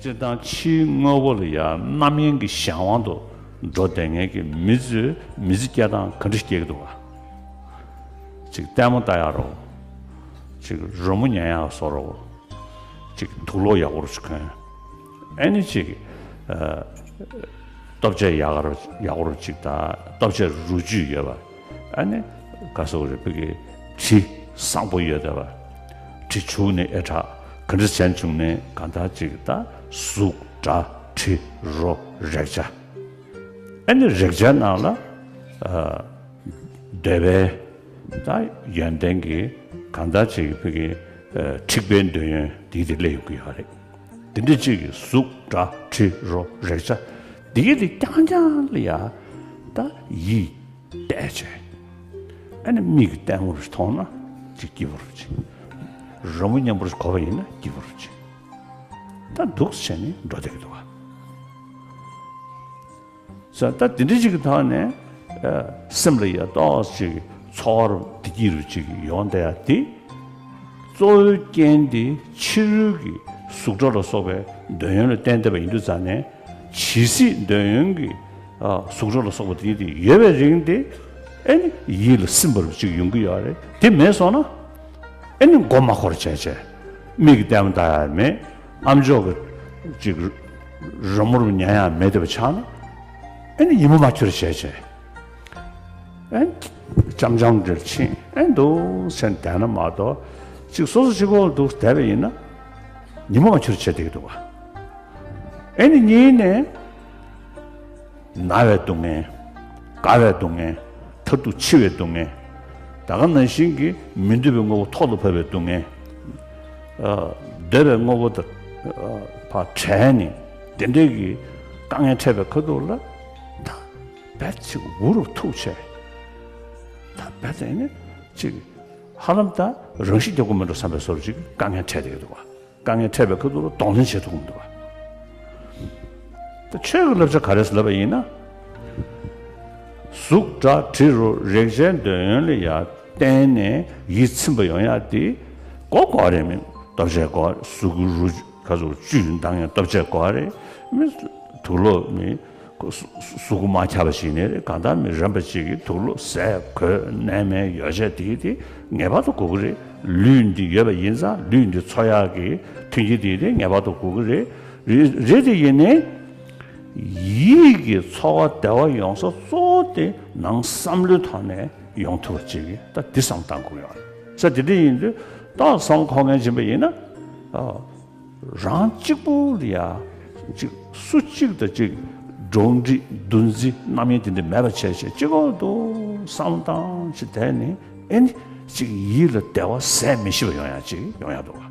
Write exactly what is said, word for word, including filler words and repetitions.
སྤྱིར་བཏང་ཕྱིའི་དངོས་པོ་ལ་ཡང་རྣམ་གཡེང་གི་གཞན་དབང་དུ་འགྲོ་བསྡད་མཁན་གྱི་མི་ཚོས་མི་ཚེ་སྐྱེལ་སྟངས་ག་འདྲ་སྐྱེལ་གྱི་འདུག་ག་ཅིག་ལྟད་མོ་ལྟ་ཡག་རོ། ཅིག་རོལ་མོ་ཉན་ཡག་བཟོ་རོ། ཅིག་དུག་ལོག་ཡག་པོ་རུ་ཅིག་གོན། ཨ་ནི་ཅིག་ཨ། ལྟོ་ཆས་ཡག་རུ་ཡག་པོ་རུ་ཅིག་ད་ལྟོ་ཆས་རུ་ཅུ་ཡོད་པ། ཨ་ནི་ག་སོག་རེ་བོད་ཀྱི་གྲི་བཟང་པོ་ཡོད་བསྡད་པ། གྲི་བྱུག་ནས་ཨེ་དྲག་ག་འདྲ་བྱས་བྱུང་ནས་གང་ལྟར་ཅིག་ད་གཟུགས་སྒྲ་དྲི་རོ་རེག་བྱ། ཨ་ནི་རེག་བྱའི་ནང་ལ་ཨ། འདོད་པའི་ད་ཡོན་ཏན་གྱི་གང་ལྟར་ཅིག་བོད་ཀྱི་ཨ། འཁྲིག་པའི་འདོད་ཡོན་དེ་དེ་སླེབས་ཡོང་གི་ཡོད་རེད། དེ་འདྲ་ཅིག་གི་གཟུགས་སྒྲ་དྲི་རོ་རེག་བྱ་དེ་གི་དེ་རྐྱང་རྐྱང་ལ་ཡ་ད་ཡིད་གཏད་བྱས། ཨ་ནི་མིག་གིས་ལྟད་མོ་རུ་མཐོང་ན་ཅིག་སྐྱིད་པོ་རུ་ཅིག་རོལ་མོ་སྙན་པོ་རུ་གོ་བ་ཡིན་ན་སྐྱིད་པོ་རུ་ཅིག་ད་འདུག་བྱས་ནས་འགྲོ་བསྡད་ཀྱི་འདུག་ག་ས་ད་དེ་འདྲ་ཅིག་གི་ཐོག་ནས་ཨ། སེམས་ལ་ཡ་ཏོག་ཅིག་ཚོར་བ་བདེ་སྐྱིད་རུ་ཅིག་ཡོང་བསྡད་ཡ་དེ། གཙོ་བོའི་རྐྱེན་དེ་ཕྱི་རོལ་གྱི་གཟུགས་སྒྲ་ལ་སོགས་པའི་འདོད་ཡོན་ལ་བརྟེན་བསྡད་པ་ཡིན་དུས་ཙང་ནས། ཇི་སྲིད་འདོད་ཡོན་གྱི་ཨ། གཟུགས་སྒྲ་ལ་སོགས་པ་དེ་དེ་ཡོད་པའི་རིང་དེ། ཨེ་ནི་ཡིད་ལ་སིམ་པ་རུ་ཅིག་ཡོང་གི་ཡོད་རེད། དེ་མེད་སོང་ན། ཨེ་ནི་མགོ་མ་འཁོར་བྱས་བྱས། མིག་གིས་ལྟད་མོ་ལྟ་ཡ་མེད། ཨ་མཆོག་གི་ཅིག་རོལ་མོ་རུ་ཉན་ཡ་མེད་བསྡད་པ་ཆགས་ན། ཨེ་ནི་ཉི་མ་མ་འཁྱོལ་བྱས་བྱས། ཨེ་ནི་འཆམ་འཆམ་འདྲ་ཕྱིན་ཨེ་འདུག་སེ་བསྡད་ན་མ་གཏོགས། ཅིག་སོ་སོ་གཅིག་པོ་འདུག་བསྡད་པ་ཡིན་ན། ཉི་མ་མ་འཁྱོལ་བྱས་བསྡད་ཀྱི་འདུག་ག་ཨེ་ནི་གཉིས་ནས། ན་བའི་སྡུག་བསྔལ། རྒ་བའི་སྡུག་བསྔལ། མཐར་ཐུག་འཆི་བའི་སྡུག་བསྔལ། ད་ག་ནང་བཞིན་གྱི་མི་འདོད་པའི་དངོས་པོ་ཐོག་ཏུ་བབས་པའི་སྡུག་བསྔལ། ཨ། འདོད་པའི་དངོས་པོ་དང་ཕར་བྲལ་ནས་དེ་འདྲའི་གི་དཀའ་ངལ་འཕྲད་པའི་ཁ་ཐུག་ལ། ད་རྦད་ཅིག་འུ་རུ་ཐུག་བྱས། ད་རྦད་དེ་ནི་ཅིག་ཧ་ལམ་ད་རང་ཤི་རྒྱག་དགོས་མི་འགྲོ་བསམ་པའི་བཟོ་འདྲ་ཅིག་དཀའ་ངལ་འཕྲད་བསྡད་ཀྱི་འདུག་ག་དཀའ་ངལ་འཕྲད་པའི་ཁ་ཐུག་ལ་གདོང་ལེན་བྱེད་ཐུབ་ཀྱི་མི་འདུག་ག་ད་ཆོས་ཀྱི་བསླབ་བྱ་ག་རེ་ཟེར་ལབ་པ་ཡིན་ན། གཟུགས་སྒྲ་དྲི་རོ་རེག་བྱའི་འདོད་ཡོན་ལ་ཡར་བརྟེན་ནས་ཡིད་ཚིམ་པ་ཡོང་ཡག་དེ་གོ་དགོས་རེད། མི་ལྟོ་ཆས་གོ་གཟུགས་རུ་ཁ་ཟུར་བཅུད་འདང་ཡང་ལྟོ་ཆས་གོ་རེད། མི་དུག་ལོག་མི། གཟུགས་པོ་མ་ཁྱབ་པ་ཞིག་ནས་རེད། གང་ལྟར་མི་རན་པ་ཅིག་གིས་དུག་ལོག་ཟས་གོས་གནས་མལ་ཡོ་བྱད་དེ་དེ་ངེས་པར་དུ་དགོས་ཀྱི་རེད། ལུས་འདི་ཡོད་པ་ཡིན་ཙང་ལུས་འདི་འཚོ་ཡག་གི་མཐུན་རྐྱེན་དེ་དེ་ངེས་པར་དུ་དགོས་ཀྱི་རེད། རེད་རེད་དེ་ཡིན་ནའི་ཡིད་ཀྱི་འཚོ་བ་བདེ་བ་ཡོང་ས་གཙོ་བོ་དེ་ནང་བསམ་བློའི་ཐོག་ནས་ཡོང་ཐུབ་པ་ཅིག་གིས་ད་འདི་བསམ་བཏང་དགོས་ཡོད་རེད། ས་དེ་འདྲ་ཡིན་དུས་ད་བསམ་ཁོག་ངན་ཕྱིན་པ་ཡིན་ན། ཨ། རང་གཅིག་པུ་ལ་ཡ་ཅིག་སུ་གཅིག་དང་གཅིག་འགྲོགས་འདྲིས་འདུ་འཛི་རྣམ་གཡེང་དེ་འདྲ་མེད་པ་བྱས་བྱས་གཅིག་པོ་འདུག་བསམ་བཏང་ཅིག་བསྡད་ནས་ཨེ་ནི་ཅིག་ཡིད་ལ་བདེ་བ་ཟད་མི་ཤེས་པ་ཡོང་ཡ་ཅིག་ཡོང་ཡ་འདུག་བ།